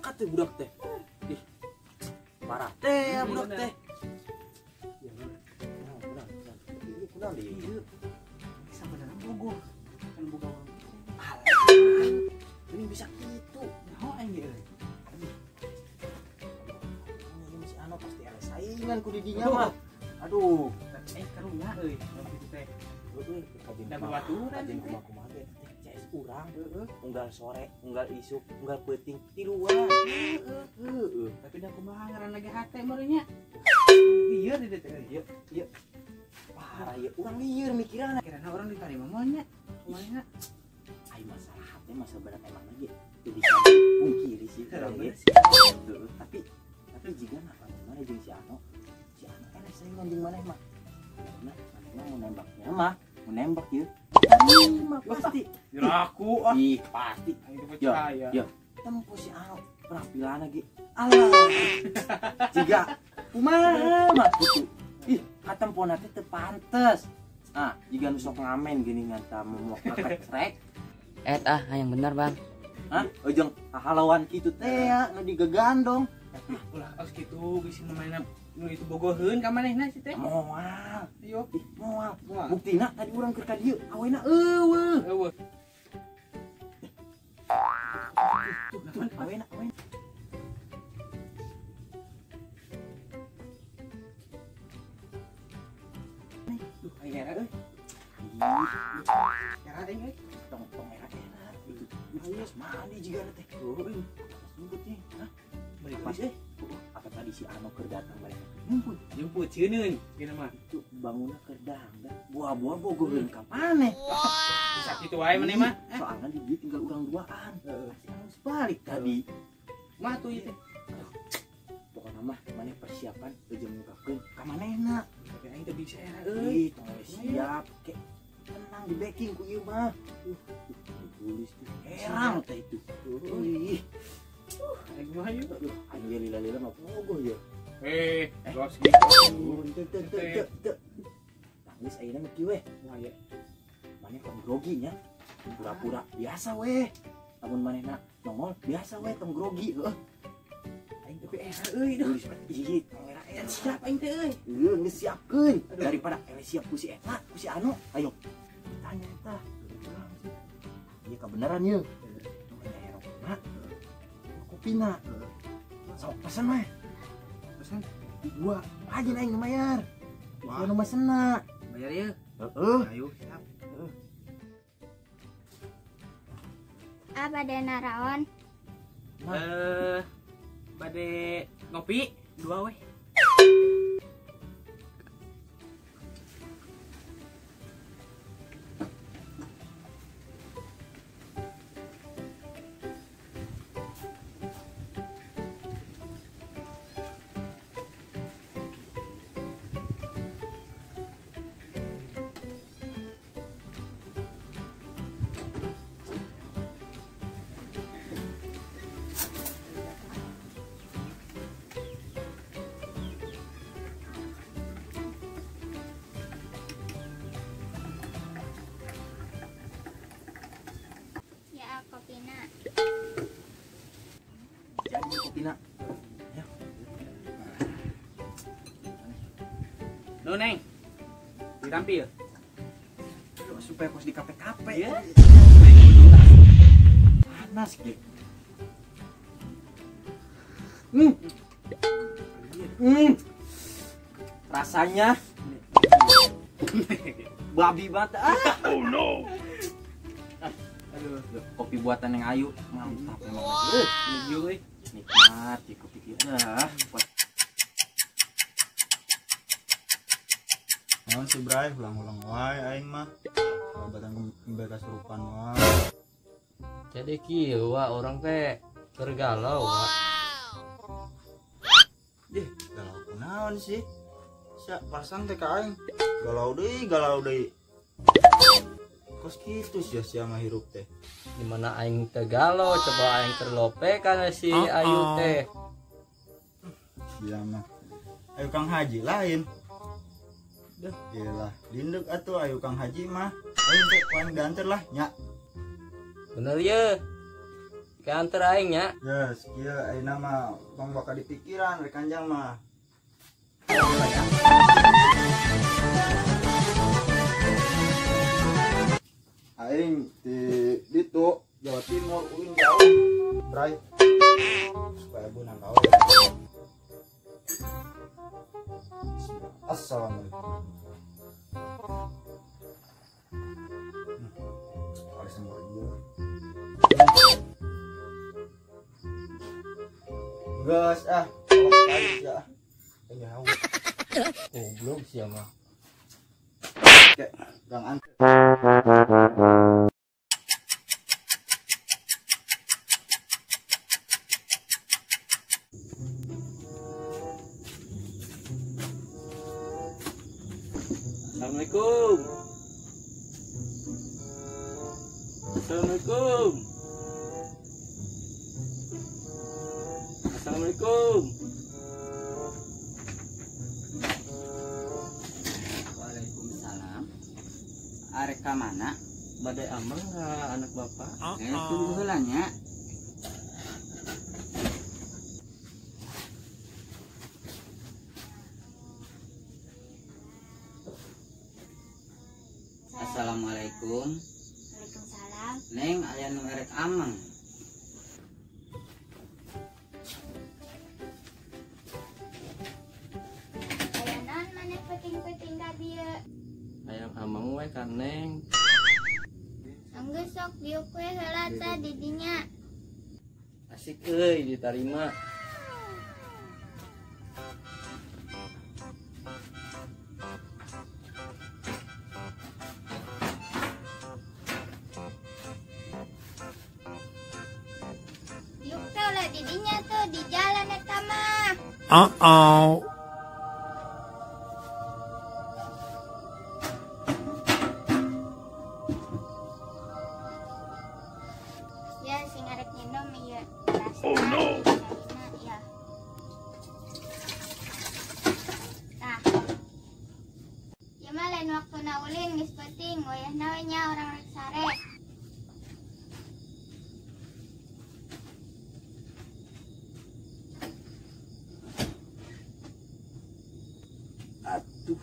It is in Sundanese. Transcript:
Diangkat teh budak teh. Ih. Parah teh ya budak teh. Ya benar. Ieu kunaon deui ieu? Sabenerna bogoh. Kan boga urang. Alah. Ini bisa kitu. Naon aing ge euy. Ini si Ano pasti ada saingan ku di dinya mah. Aduh, tapi karunya euy, kitu teh. Heueuh, kajen babaturan kumaha teh CS urang heueuh, unggal sore, unggal isuk, unggal peuting tiluan. Heueuh. Tapi da kumaha ngaranna ge hate meureun nya. Lieur di teh euy. Ieu, ieu. Parah ieu, urang lieur mikirana. Kirana urang ditarima moal nya. Kumaha? Ai masalah hate mah sebenarnya emang ge teu bisa dipungkiri sih urang ge. Heueuh, tapi jigana mana jeung si Ano. Si Ano kan saingan jeung maneh mah. Nah, maneh mah mau nembaknya mah, mau nembak ieu. Terima pasti. Aku ah. Ih, pasti. Aing percaya. Ya, tempo si Ano penampilanna ge. Alah. Jiga kumaha mah kitu. Ih, katempona teh teu pantes. Ah, jiga nu sok ngamen geuningan tah momok kecrek. Ah, yang benar, Bang. Hah? Ujung hahalauan kitu teh ya, nu digegandong. Tapi ulah os kitu geus namanya nu itu bogoheun ka manehna si teh. Moal. Ayo. Ih, moal. Buktina tadi urang keur ka dieu, awena eueuh. Eueuh. Tuh, awena, awena. Duh, aing era euy. Era aing euy. Tong tong era era. Itu geus mandi jigana teh. Heueuh. Nyumput nih, hah? Balik Pas apa tadi si Ano keur datang mereka nyumput. Nyumput ceuneun geuna mah. Itu bangunna keur dangdang. Buah-buah bogoheun ka maneh. Bisa kitu wae maneh mah. Soalna di dieu tinggal urang duaan. Heeh. Si Ano geus balik tadi. Mah tuh ieu teh. Pokona mah maneh persiapan jeung ngungkapkeun ka manehna. Tapi aing teu bisa era euy. Ih, tong we siap. Ke tenang di backing ku ieu mah. Tulis tuh. Herang teh itu. Ih. Aing mah ieu. Aduh, aing ge lila-lila mah bogoh ya. Gos gitu. Teu teu teu teu. Tangis ayeuna mah kieu weh. Wah ya. Maneh tong grogi nya. Pura-pura biasa weh. Lamun manehna nongol biasa weh tong grogi heueuh. Aing tapi era euy duh. Ih, tong era Aing siap aing teh euy. Heueuh, geus siapkeun. Daripada eleh siap ku si eta, ku si Anu. Ayo. Tanya eta. Ieu kabeneran ieu. Maneh rokona. Kopina. Sok pesen weh. Pesen dua aja aing nu bayar. Dua nu mesenna. Bayar ieu. Heeh. Ayo siap. Heeh. Ah, bade naraon? Bade ngopi dua weh. Ya, kopina. Jadi kopina. Ya. Nu Neng. Ditampil. Supaya kos di KPKP. Ya. Panas ge. Rasanya babi banget. Ah. Oh no. Aduh, kopi buatan yang Ayu mantap memang. Ini nikmat di kopi kita. Naon si Bray, ulang-ulang wae aing mah. Batang mereka serupan wae. Jadi kieu wa urang teh keur galau wa. Dih, galau kunaon sih? Sia pasang teh ka aing. Galau deui, galau deui. Kos kitu sia sia mah hirup teh. Dimana aing teh galau, coba aing keur lope kana si Ayu teh. Sia mah. Ayu Kang Haji lain. Duh, iyalah, dindek atuh ayu Kang Haji mah. Aing teh kuan dianter lah nya. Bener ye. Ke anter aing nya. Yes, kieu ayeuna mah tong bakal dipikiran rek kanjang mah. Aing di ditu Jawa Timur ulin jauh. Bray. Supaya bunang gawe. Assalamualaikum. Kali semua dia. Gas ah, ya. Ya. Goblok sih mah. Oke, gang anter. Assalamualaikum. Assalamualaikum. Assalamualaikum. Waalaikumsalam. Arek ka mana? Badai ameng ka anak bapak. Tunggu heula nya. Assalamualaikum. Waalaikumsalam. Neng, aya nu erek ameng. Aya naon maneh peuting-peuting ka dieu? Hayang ameng we ka Neng. Enggeus sok diuk we heula tah di dinya. Asik euy ditarima. Diuk teh ulah di dinya tuh di jalan eta mah. Uh-oh. Ya sing arek nginum ieu. Oh no. Ya. Tah. Ieu mah lain waktuna ulin geus peuting, wayahna we nya urang rek sare. Aduh.